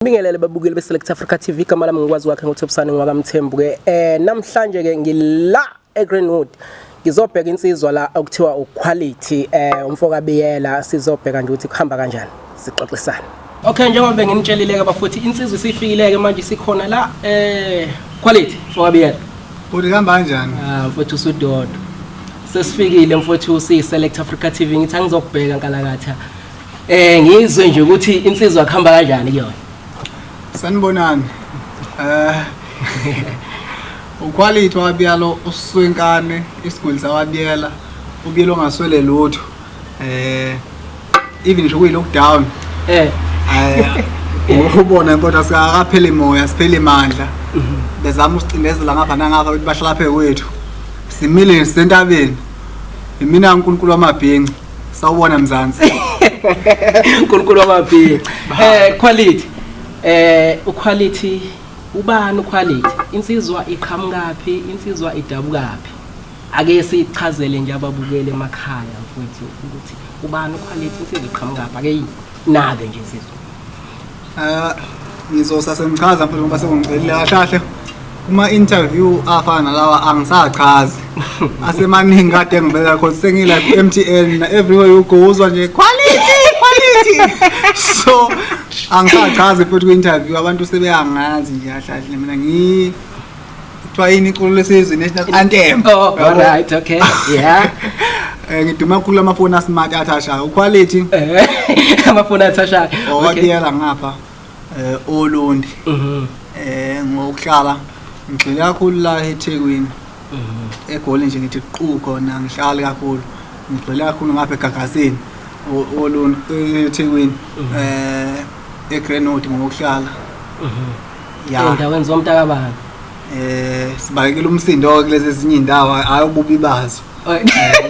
Bingelele babukeli be-Select Africa TV, igama lami ngikwazi kwakhe nguThobisane ngwakaMthembu ke. Namhlanje ke ngila eGreenwood. Ngizobheka insizwa la okuthiwa uQuality, umfoka Biyela, sizobheka nje ukuthi kuhamba kanjani. Sixoxisana. Okay, njengoba benginitshelile ke bafuthi, insizwa isifikile ke manje, sikhona la, Quality mfoka Biyela. Bhuti, kuhamba kanjani? Ah, mfowethu usudodo. Sesifikile mfowethu, siyi Select Africa TV, ngithi angizokubheka nkalakatha. Ngizwe nje ukuthi insizwa kuhamba kanjani kuyona. Sanibonani. UQuality wabiyalo uswenkane isiguli sawabiyela ubiyelo ongaswele lutho. Even nje kuyi lockdown. Ubona kodwa sikapheli moya, sipheli imandla. Bezama usicindezela ngapha nangapha ukuthi bahlala phe kwethu. Simile sentabeni. Imina uNkulunkulu wamabhinci. Sawubona Mzansi. uNkulunkulu wamabhinci. Quality. UQuality ubani uQuality? Insizwa iqhamukaphi? Insizwa idabukaphi? Ake sichazele nje ababukele emakhaya mfowethu ukuthi ubani uQuality, insizwa iqhamukaphi? Ake nabe nje insizwa. Ngizosa sengichaza mfowethu ngoba sekungicelile kahle kahle. Kuma interview afana nalawa angisachazi. Asemaningi kade ngivela cause sengila ku MTN na everywhere you go uzwa nje quality quality. So angisachazi futhi ku interview, abantu sebeyangazi nje kahle kahle mina ngi kuthiwa yini iculo lesizwe, national anthem. Oh, all right, okay. Yeah. Ngiduma kakhulu amafoni asmart athashayo uQuality. Amafoni athashayo. Owabiyela ngapha Olundi. Ngokuhlala ngigxile kakhulu la eThekwini. eGoli nje ngithi qu khona ngihlali kakhulu. Ngigxile kakhulu ngapha eGagasini Olundi eThekwini. eGreenwood ngokuhlala. Ya. Endaweni zomntakabani. Sibalekela umsindo kulezi ezinye indawo hayi ububi bazo.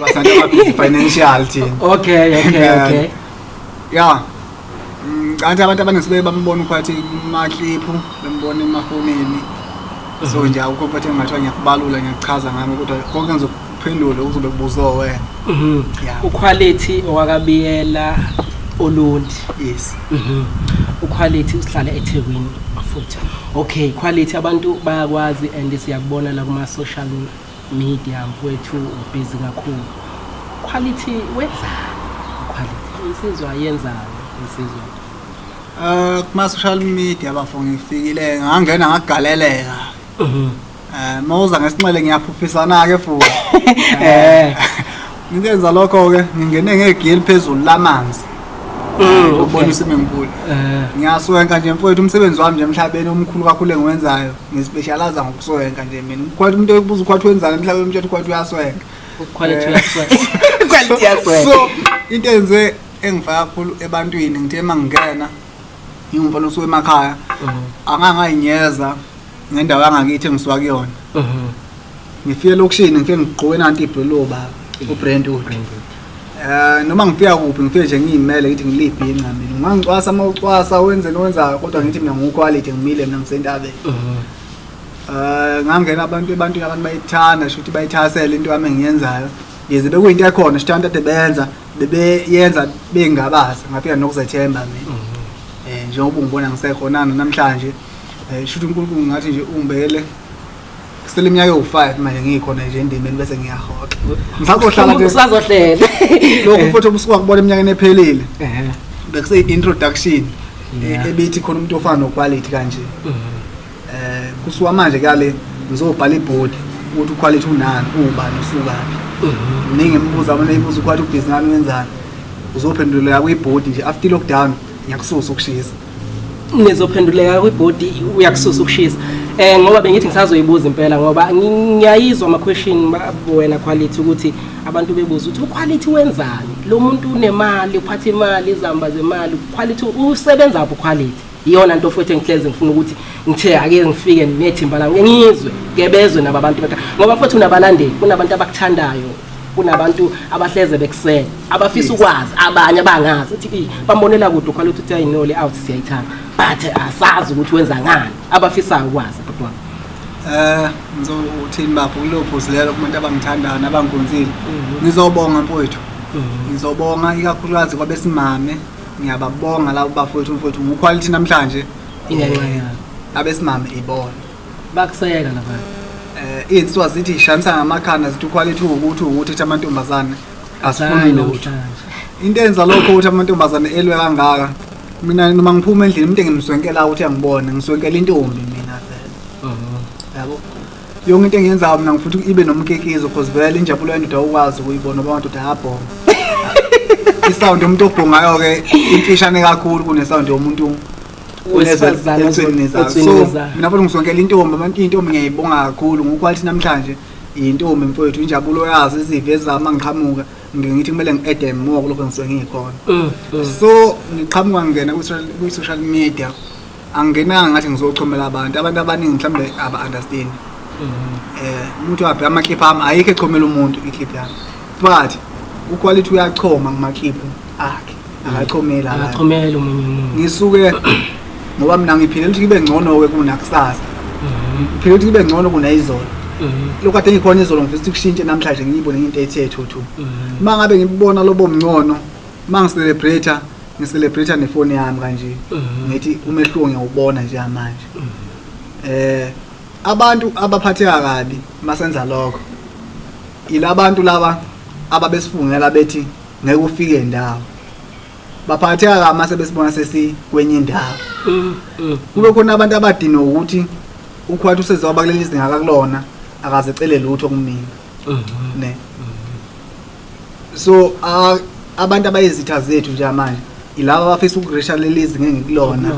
Basantu ababhizi financial thina. Okay. Ya. Kanti abantu abaningi sebeke bambona uPhathi kuma-clip, bembona emafonini. So nje akukho phathi engingathiwa ngiyakubalula, ngiyakuchaza ngami, kodwa konke ngizokuphendula kuzobe kubuzwe wena. Yeah. UQuality owakabiyela Olundi. Yes. UQuality usihlala eThekwini futhi. Okay, Quality abantu bayakwazi and siyakubona la kuma social media mfowethu, ubhizi kakhulu. Quality wenzani? Quality insizwa yenzani insizwa? Kuma social media bafo ngifikile ngangena ngagaleleka. Mawuza ngesinxele ngiyaphuphisana ke futhi. Ngiyenza lokho ke ngingene ngegili phezulu lamanzi. Ubona i-swimming pool. Ngiyaswenka nje mfowethu, umsebenzi wami nje emhlabeni omkhulu kakhulu engiwenzayo, ngispecialize ngokuswenka nje mina. UQuality umuntu ekubuza uQuality wenzani emhlabeni, umtshela uQuality uyaswenka. Quality uyaswenka. Quality uyaswenka. So into enze engifaka kakhulu ebantwini, ngithe mangingena ngingumfana osuka emakhaya, angangayinyeza ngendawo yangakithi engisuka kuyona. Ngifike elokishini ngifike ngigqoke nanti ibhulu baba uBrentwood. Noma ngifika kuphi ngifike nje ngiyimele ngithi ngilibhinca mina. Ungangicwasa uma ucwasa wenze nowenzayo kodwa ngithi mina ngu-Quality, ngimile mina ngisentabeni. Ngangena abantu ebantwini, abantu bayithanda shuthi bayithasela into yami engiyenzayo. Yize bekuyinto ekhona shuthi abantu ade benza bebeyenza bengabaza, ngafika nokuzethemba mina. Njengoba ungibona ngisekhona namhlanje, shuthi uNkulunkulu ngathi nje ungibekele kusele iminyaka ewu-5 manje ngikhona nje endimeni bese ngiyahoxa. Ngisazohlala nje. Usazohlela. Lokhu futhi obusuka kubona eminyakeni ephelile. Bekuseyi introduction ebithi khona umuntu ofana noQuality kanje. Kusuka manje kale ngizobhala ibhodi ukuthi uQuality unani, ubani, usukaphi. Mningi imibuzo abantu ayibuza uQuality ubhizi ngani, wenzani. Uzophenduleka kwibhodi nje after lockdown ngiyakususa ukushisa. Nizophenduleka kwibhodi, uyakususa ukushisa. Ngoba bengithi ngisazoyibuza impela ngoba ngiyayizwa ama question wena Quality ukuthi abantu bebuza ukuthi uQuality wenzani? Lo muntu unemali, uphatha imali, izamba zemali, Quality usebenza phi uQuality? Iyona nto futhi engihlezi ngifuna ukuthi ngithe ake ngifike nethimba lami ngizwe ke bezwe nabo abantu bekhaya, ngoba futhi unabalandeli, kunabantu abakuthandayo, kunabantu abahleze bekusela abafisa ukwazi, abanye abangazi ukuthi bambonela kude uQuality uthi ayi no le out siyayithanda, but asazi ukuthi wenza ngani, abafisayo ukwazi bhuti wami. Ngizothini bafo kulelo phuzu lelo kubantu abangithandayo nabangikhonzile. Ngizobonga mfowethu. Ngizobonga ikakhulukazi kwabesimame, ngiyababonga labo bafowethu mfowethu nguQuality namhlanje. Ingenxa yabo. Abesimame ibona. Bakuseka lapha. Iy'nsizwa zithi ishanisa ngamakhanda zithi uQuality ukuthi ethi amantombazane asifuni lutho. Into enza lokho ukuthi amantombazane elwe kangaka, mina noma ngiphuma endlini umuntu engimswenkela ukuthi angibone, ngiswenkela intombi mina vele. Yabo. Yonke into engiyenzayo mina ngifuna ukuthi ibe nomkikizo because vele injabulo yendoda awukwazi ukuyibona ngoba amadoda ayabhonga. I-sound yomuntu obhongayo ke imfishane kakhulu kune-sound yomuntu Wesifazane etswenizayo. So mina futhi ngiswenkela intombi, abantu intombi ngiyayibonga kakhulu ngoQuality namhlanje intombi mfowethu, injabulo yazo iziveza uma ngiqhamuka ngithi kumele ngi-add more kulokho engisuke ngikhona. So ngiqhamuka ngingena kwi-social media, angingenanga ngathi ngizochomela abantu, abantu abaningi mhlawumbe aba-understand. Umuntu wabheka ama-clip ami, ayikho echomela umuntu i-clip yami, but uQuality uyachoma kuma-clip akhe, akachomeli abantu. Akachomeli omunye umuntu. Ngisuke ngoba mina ngiphilela ukuthi kube ngcono-ke kunakusasa, ngiphile ukuthi kube ngcono kunayizolo. Lokhu kade ngikhona izolo ngifisa ukuthi kushintshe namhlanje, ngiyibone ngiyinto ethe thuthu. Uma ngabe ngibona lobo mngcono, uma ngi-celebrate, ngi-celebrate nefoni yami kanje, ngithi umehluko ngiyawubona nje manje. Abantu abaphatheka kabi masenza lokho ilabantu laba ababesifungela bethi ngeke ufike ndawo, baphatheka kabi mase besibona sesikwenye indawo. Kube khona abantu abadinwa ukuthi uQuality usezoba kuleli zinga akakulona, akaze ecele lutho kumina. Ne. So abantu abayizitha zethu nje manje ilaba abafisa ukurisha leli zinga engikulona,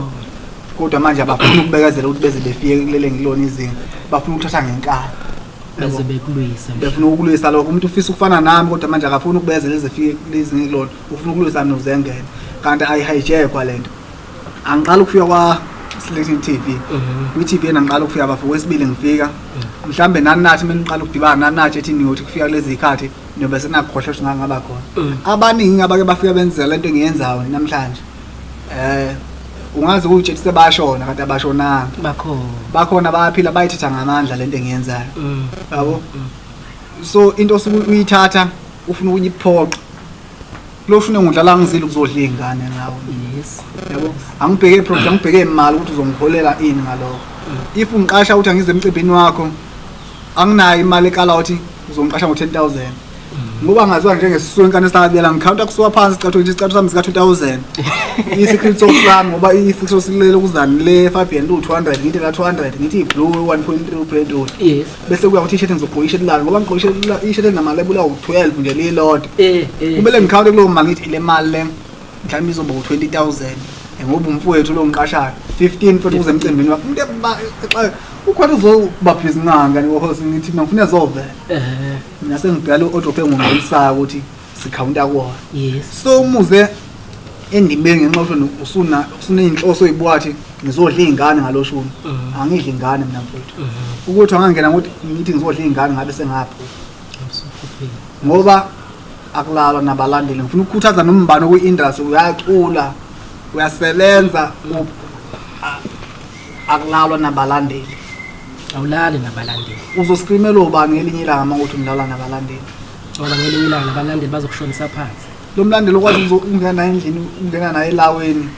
kodwa manje abafuni ukubekezela ukuthi beze befike kuleli engilona izinga, bafuna ukuthatha ngenkani, beze bekulwisa, befuna ukulwisa lokho. Umuntu ufisa ukufana nami kodwa manje akafuni ukubekezela eze fike kuleli zinga engilona, ufuna ukulwisa mina uzengene, kanti ayihijackwa lento. Angiqala ukufika kwa Selection TV, kwi-TV yena ngiqala ukufika bafo kwesibili ngifika, mhlambe nani nathi mina ngiqala ukudibana nani nathi ethi niyothi kufika kulezi zikhathi niyobe senakukhohlwa ukuthi ngangaba khona. Abaningi abake bafika benzela lento engiyenzayo namhlanje, ungaze uyitshele sebashona kanti abashonanga, bakhona bayaphila, bayithatha ngamandla lento engiyenzayo. Yabo. So into osuke uyithatha ufuna ukuyiphoqa lo shune ngidlala ngizile ukuzodla izingane ngawo. Yes. Yabo, angibheke profit, angibheke imali ukuthi uzongiholela ini ngalokho. If ungiqasha ukuthi angize emcimbini wakho, anginayo imali ekala ukuthi uzongiqasha ngo-10,000. Ngoba ngaziwa njengesiswenkane esabela ngikhawunta kusuka phansi sicathu nje isicathu sami sika 2000. I-secret sauce sami ngoba i-secret sauce lelo kuzani le Fabian lu 200, ngithi la 200, ngithi i-blue 1.3 brand. Yes. Bese kuya ukuthi i-shirt ngizogqoka i-shirt lalo ngoba ngigqoka i-shirt elinama-label awu-12 nje lilodwa. Kumele ngikhawunte kulowo mali ngithi ile mali le mhlawumbe izoba u-20,000 ngoba umfowethu lo ngiqashayo 15 futhi kuze emcimbini wakhe. Umuntu ukhona uzoba busy ngani ngohosi ngithi mina ngifuna ezovela. Mina sengibheka lo odrop engungcolisayo ukuthi sikhawunta kuwona. Yes. So umuze endimeni ngenxa yokuthi usuneyinhloso oyibuka ukuthi ngizodla izingane ngaloshuni. Angidli ingane mina mfowethu. Ukuthi angangena ukuthi ngithi ngizodla izingane ngabe sengapha. Ngoba akulalwa nabalandeli. Ngifuna ukukhuthaza nombani kwi-industry, uyacula, uyasebenza, akulalwa nabalandeli. Awulali nabalandeli. Uzoscreamela ubani ngelinye ilanga uma kuthi ngilala nabalandeli? Ngoba ngelinye ilanga nabalandeli bazokushonisa phansi. Lo mlandeli okwazi ukungena naye endlini, ungena naye elaweni,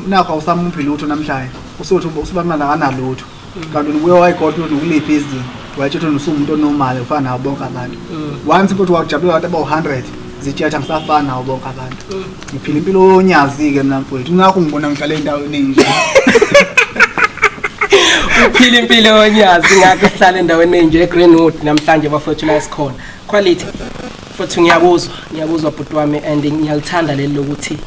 nakho awusamuphi lutho namhlanje. Usothi usubamnandi akanalutho. Kanti ubuye wayigodla ukuthi ukuliphi izinga. Wayetsho ukuthi usuwumuntu onormal ufana nabo bonke abantu. Once futhi wakujabulela abantu abawu-100, zitshetha ngisafana nabo bonke abantu. Ngiphila impilo yonyazi-ke mina mfowethu. Ingakho ngibona ngihlale endaweni enje. Uphila impilo yonyazi ngakho sihlale endaweni enje eGreenwood namhlanje bafowethu la esikhona. Quality futhi ngiyakuzwa bhuti wami, and ngiyalithanda leli lokuthi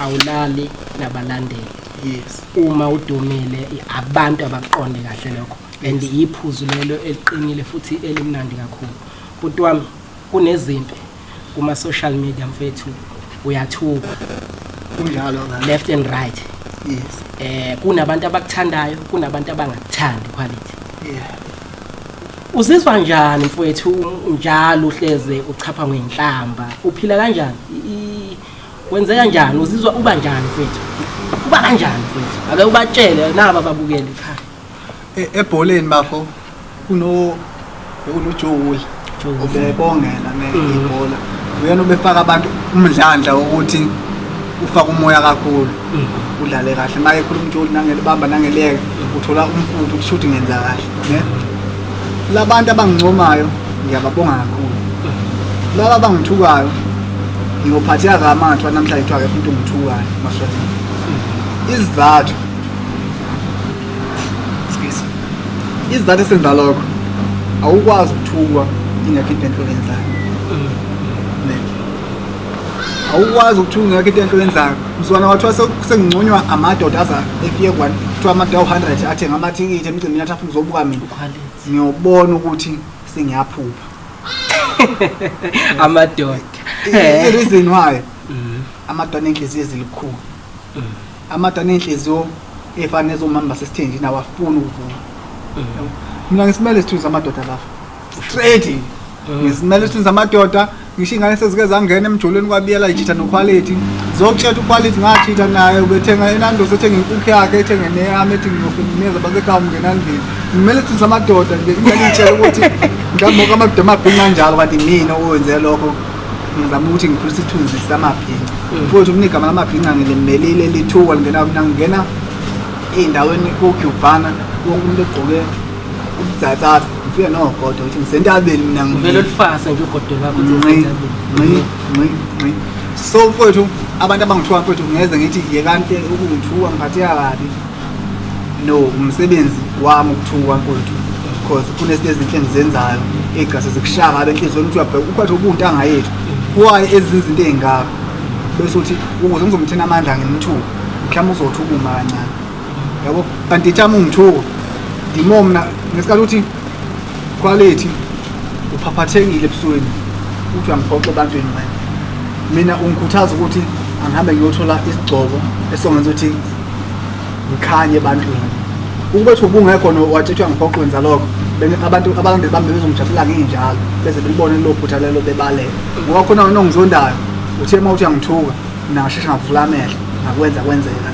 awulali nabalandeli. Yes. Uma udumile abantu abakuqonde kahle lokho, and iphuzu lelo eliqinile futhi elimnandi kakhulu. Bhuti wami, kunezimpi kuma social media mfethu, uyathuka. Kunjalo ka. Left and right. Yes. Kunabantu abakuthandayo, kunabantu abangakuthandi Quality. Yeah. Uzizwa njani mfowethu njalo uhleze uchapha ngenhlamba? Uphila kanjani? Wenze kanjani? Uzizwa uba njani mfowethu? Uba kanjani mfowethu? Ake ubatshele naba ababukeli ekhaya. Ebholeni bafo kuno Joe Wool. Joe Wool. Ubebongela ne ibhola. Uyena ubefaka abantu umdlandla ukuthi Ufaka umoya kakhulu, udlale kahle. Uma ekhuluma umjoli nangelibamba nangeleke, uthola umfutho ukuthi shuthi ngenza kahle, ne. Labantu abangincomayo ngiyababonga kakhulu. Laba abangithukayo ngiyophatheka kamanzi namhlanje, kuthiwa akekho umuntu ongithukayo maswazini. Isizathu, excuse, isizathu esenza lokho, awukwazi ukuthukwa ingekho into enhle oyenzayo, ne. Awukwazi ukuthuka ingekho into enhle oyenzayo. Mzukwana kwathiwa senginconywa amadoda aza efike kwani, kuthiwa amadoda awu-100 athenga amathikithi emcimbini, athi afuna uzobuka mina. Quality. Ngiyobona ukuthi sengiyaphupha. Amadoda. I-reason why, amadoda anenhliziyo ezilikhulu, amadoda anenhliziyo ey'fana nezomama basesithenjini, awafuni ukuvuma. Mina ngisimele isithunzi samadoda lapha straight, ngisimele isithunzi samadoda. Ngisho ingane sezike zangena emjolweni kwabiyela ichitha noQuality, zokutshela uQuality ngachitha naye, ubethenga eNandos, ethenga inkukhu yakhe, ethenge neyami, ethi ngiyofuna basekhaya, ungena ndlini. Ngimele isithunzi samadoda nje, ingane ngitshela ukuthi mhlawumbe wonke amadoda amabhinca kanjalo, kanti mina owenze lokho ngizama ukuthi ngikhulise isithunzi samabhinca. Futhi mina igama lamabhinca ngilimelile, lithuka lingena mina, ngingena ey'ndaweni koCubana, wonke umuntu egqoke ubudzathatha, ngifike nogodo ukuthi ngisentabeni mina. Uvele ulifase nje ugodo lwakho uthi Nqi. ngisentabeni. Nqi, nqi, nqi. So mfowethu, abantu abangithuka mfowethu, ngeze ngithi yekante ukungithuka, ngiphatheka kabi. No, umsebenzi wami ukuthuka mfowethu, because kunezinto ezinhle engizenzayo ey'gase zikushaya kabi enhliziyweni, ukuthi uyabheka ukhwethe ubuntanga yethu, why ezinye izinto ey'ngaka, bese uthi ukuze ngizomthena amandla ngimthuke, mhlawumbe uzothi ukuma kancane, yabo. Kanti ithami ungithuka ndimo mina ngesikhathi uthi Quality uphaphathekile ebusweni, uthi uyangiphoxa ebantwini wena. Mina ungikhuthaza ukuthi angihambe ngiyothola isigcobo esongenza ukuthi ngikhanye ebantwini. Ukube thi ubungekho no wathi uyangiphoxa wenza lokho, abantu abalandeli bami bebezongijabula nginjalo, beze belibone lelo phutha lelo bebaleka, ngoba khona wena ongizondayo uthe uma uthi uyangithuka, mina ngasheshe ngavula amehlo, ngakwenza kwenzeka.